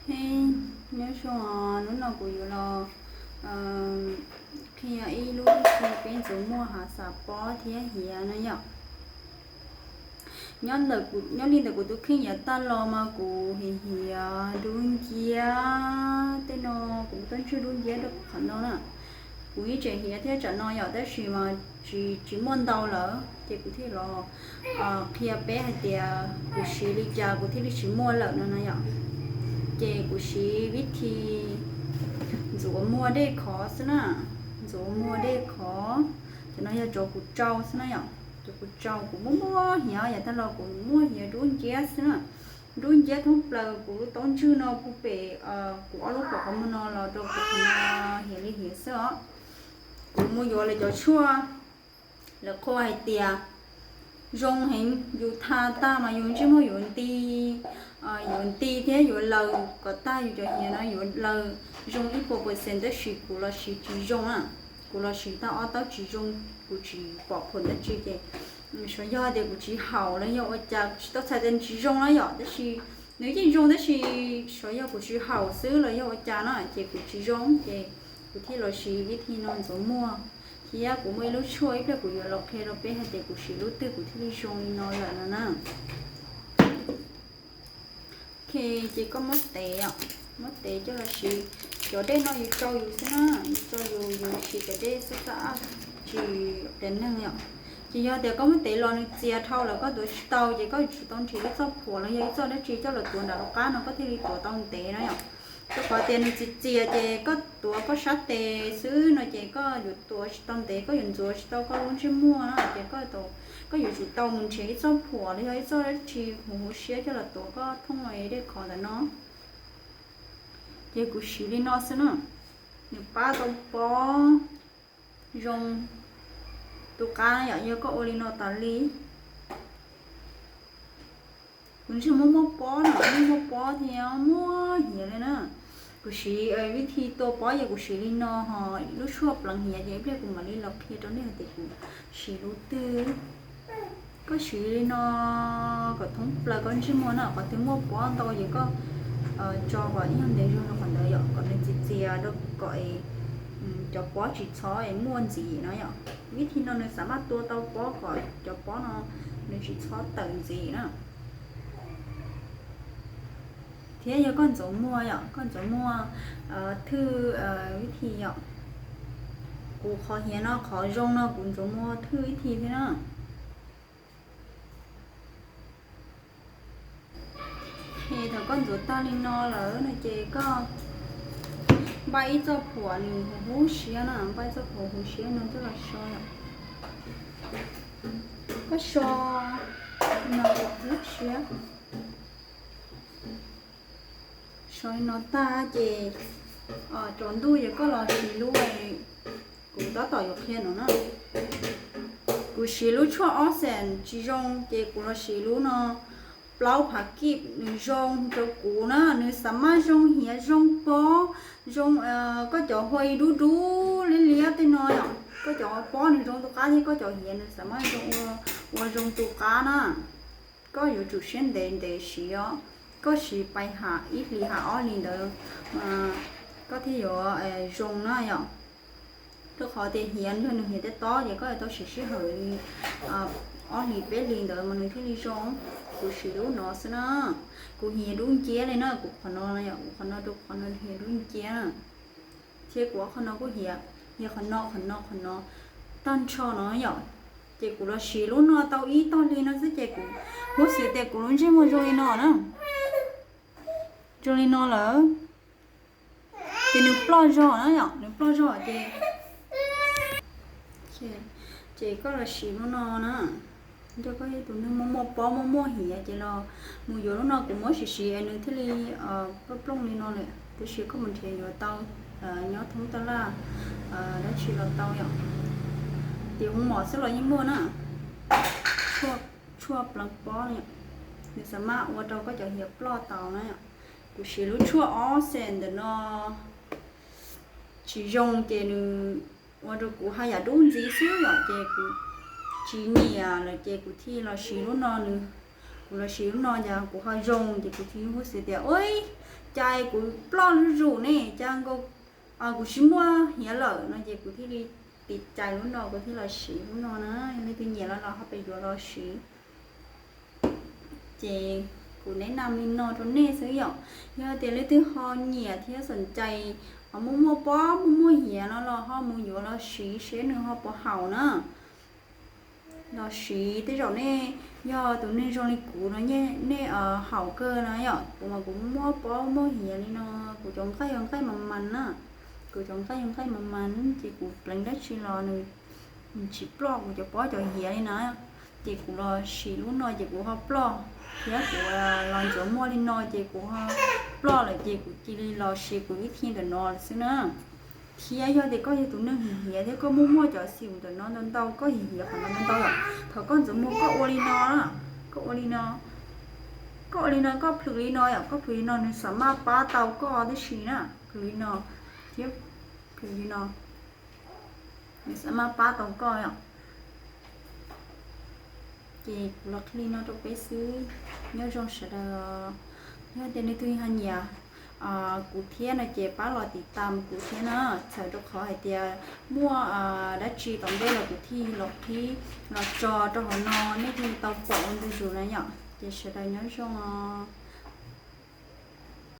Hej, nyob zoo, hnub no kuv yuav los qhia ib lub vib thi peb ntxuav muaj hav xav pob thiab hiav no yom. Nyob li ntawm kuv tus kheej yav tag los mas kuv hiav hiav dub nciab tej no, kuv tau ntswj dub nciab rau qhov no na. Kuv yeej tseem hiav thiab tsam no yom, tab sis mas tsis tsis muaj ntau lawm ces kuv thiaj los qhia peb hais tias kuv siv li cas kuv thiaj li tsis muaj lawm no no yom. Ces kuv siv vib thi ntxuav muag dej khov xwb na, ntxuav muag dej khov. Cov no yog cov kuv tsau xwb na yom, cov kuv tsau kuv muaj muaj hiav, yav tag los kuv muaj hiav dub nciab xwb na. Dub nciab thoob plaws kuv lub taub ntswg no puag pem kuv ob lub pom qhov muag no los rau kuv qhov no hiav li hiav xwb os. Kuv mus yuav lawv cov tshuaj, lawv qhuas hais tias zoo heev, yus tha tag mas yus ntsej muag yuav nti, yuav nti thiab yuav laws kom tag, yus cov hiav no yuav laws zoo ib puas percent, tab sis kuv los siv tsis zoo na. Kuv los siv tag ob taub tsis zoo, kuv tsis pom phom dab tsi ces xyov yog tias kuv tsis haum los yog ua cas, kuv tsis tau txhais tias tsis zoo na yom, tab sis nws yeej zoo tab sis xyov yog kuv tsis haum xwb los yog ua cas na ces kuv tsis zoo ces kuv thiaj los siv vib thi no ntxuav muag. Thiab kuv muaj ib lub tshuaj ib pliag kuv yuav los qhia rau peb hais tias kuv siv lub twg kuv thiaj li zoo li no lawm no na. Ok, ces koj muab tev, muab tev coj los siv. Cov dej no yus tsau yus xwb na, yus tsau yus, yus siv cov dej xab xab ab tsis qias neeg yom. Ces yog tias koj muab tev los nws txias dhau lawm koj tuav tsis tau ces koj yuav tsum tau nrhiav ib txoj phuam los yog ib txoj dab tsi coj los tuav nram lub qab no koj thiaj li tuav tau ntev na yom. Rau qhov tias nws txias txias ces koj tuav koj sab tes xwb no ces koj yuav tuav tsis tau ntev, koj yuav ntxuav tsis tau koj lub ntsej muag na ces koj yuav tsum tau mus nrhiav ib txoj phuam los yog ib txoj dab tsi huv huv siab coj los tuav koj thooj dej khov ntawm no. Ces kuv siv li no xwb na, nws pab tau pob zoo tus qab yom, yog koj ua li no tas li. Kuv ntsej muag muaj pob no, muaj muaj pob thiab muaj hiav li na. Kuv siv vib thi tua pob ces kuv siv li no ho, lub tshuaj pleev hiav ces ib pliag kuv mam li los qhia rau nej hais tias kuv siv lub twg. Koj siv li no kom thoob plaws koj ntsej muag na, qhov twg muaj pob ntau ces koj tso kom ib nyuag ntev zog rau qhov ntawd yom, kom nws txias txias rau kom cov pob tsis txhob es muaj ntxiv no yom. Vib thi no nws xav maj tua tau pob kom cov pob no nws tsis txhob tawm ntxiv na. Thiab yog koj ntxuav muag yom, koj ntxuav muag thwj vib thi yom. Kuv qhov hiav no qhov zoo no kuv ntxuav muag thwj vib thi thiab na. Ces thaum koj ntxuav tag li no lawm no ces koj npaj ib txoj phuam nws huv huv siab na, npaj ib txoj phuam huv siab no coj los so yom. Koj so no huv siab. So li no tag ces tsaus ntuj ces koj los siv lub kuv tab tom yuav qhia no na. Kuv siv lub tshuaj ob xees tsis zoo ces kuv los siv lub no, plaub phav kib, nws zoo rau kuv na, nws xav maj zoo hiav zoo pob, zoo koj cov huaj dub dub liab liab tej no yom, koj cov pob nws zoo tus qab thiab koj cov hiav nws xav maj zoo ua zoo tus qab na. Koj yuav tsum siab ntev ntev siv os, koj siv pais ha ib hlis ha ob hlis ntawd koj thiaj yuav zoo na yom. Rau qhov tias hiav yog nws hiav tej tob ces koj yuav tau siv sij hawm li ob hlis peb hlis ntawd mas nws thiaj li zoo. Kuv siv lub no xwb na, kuv hiav dub nciab li na, kuv qhov no yom, kuv qhov no rau qhov no hiav dub nciab na. Thiab kuv ob qhov no kuj hiav, hiav qhov no qhov no qhov no tag nrho no yom. Ces kuv los siv lub no tau ib tog hli no xwb ces kuv, huv xwm tias kuv lub ntsej muag zoo li no na, zoo li no lawm. Ces nws ploj zog na yom, nws ploj zog ces, ces koj los siv lub no na. Yog koj yog tus neeg muaj muaj pob muaj muaj hiav ces los mus yuav lub no, kuv muab siv siv es nws thiaj li plooj plooj li no lawm, tiam sis koj mus nrhiav yuav tau nyob thoob taj laj dab tsi los tau yom. Ces hoo mom xwb los yeej muaj na, tshuaj pleev pob, nws xav maj ua rau koj cov hiav ploj tau na. Kuv siv lub tshuaj ob xees ntawm no tsis zoo ces nws ua rau kuv haj yam dub ntxiv xwb yom, ces kuv tsis nyiam lawm ces kuv thiaj los siv lub no, nws Kuv los siv lub no ces kuv ho zoo ces kuv thiaj huj xwb tias, ua cas kuv ploj zuj zus ne, cas nkaus kuv tsis muaj hiav lawm no ces kuv thiaj li tiv cai lub no, kuv thiaj los siv lub no na. Leej twg nyiam los los ho pes yuav los siv. Ces kuv neb nam li no rau nej xwb yom. Yog tias leej twg ho nyiam thiab xom cai, ho muaj muaj pob muaj muaj hiav no los ho mus yuav los siv seb nws ho puas haum na. Los siv tej zaum nej yog tus neeg zoo li kuv no, nej haum kawg na yom. Kuv mas kuv muaj pob muaj hiav li no, kuv cov nqaij yog nqaij mas mas na. Kuv cov nqaij yog nqaij mas mas ces kuv pleev dab tsi los nws tsis ploj kuv cov pob cov hiav li na. Ces kuv los siv lub no ces kuv ho ploj, thiab kuv los ntxuav muag li no ces kuv ho ploj lawm ces kuv cia li los siv kuv ib thim ntawm no xwb na. Thiab yog tias koj yog tus neeg hiav thiab koj muaj muaj cov xim ntawm no ntau ntau, koj hiav qhov no ntau ntau lawm, thaum koj ntxuav muag koj ua li no, koj ua li no, koj ua li no, koj plhws li no yom, koj plhws li no nws xam maj pab tau koj tib si na. Plhws li no thiab plhws li no, nws xam maj pab tau koj yom. Ces kuv los qhia li no rau peb xwb, nyob zoo sawv daws. Yog tias leej twg ho nyiam kuv thiab no ces pab los tiv tam kuv thiab na, txhawm rau qhov hais tias muaj dab tsi tom ntej los kuv thiaj los qhib los tso rau hauv no nej thiaj tau pom ua ntu zus na yom. Ces sawv daws nyob zoo os.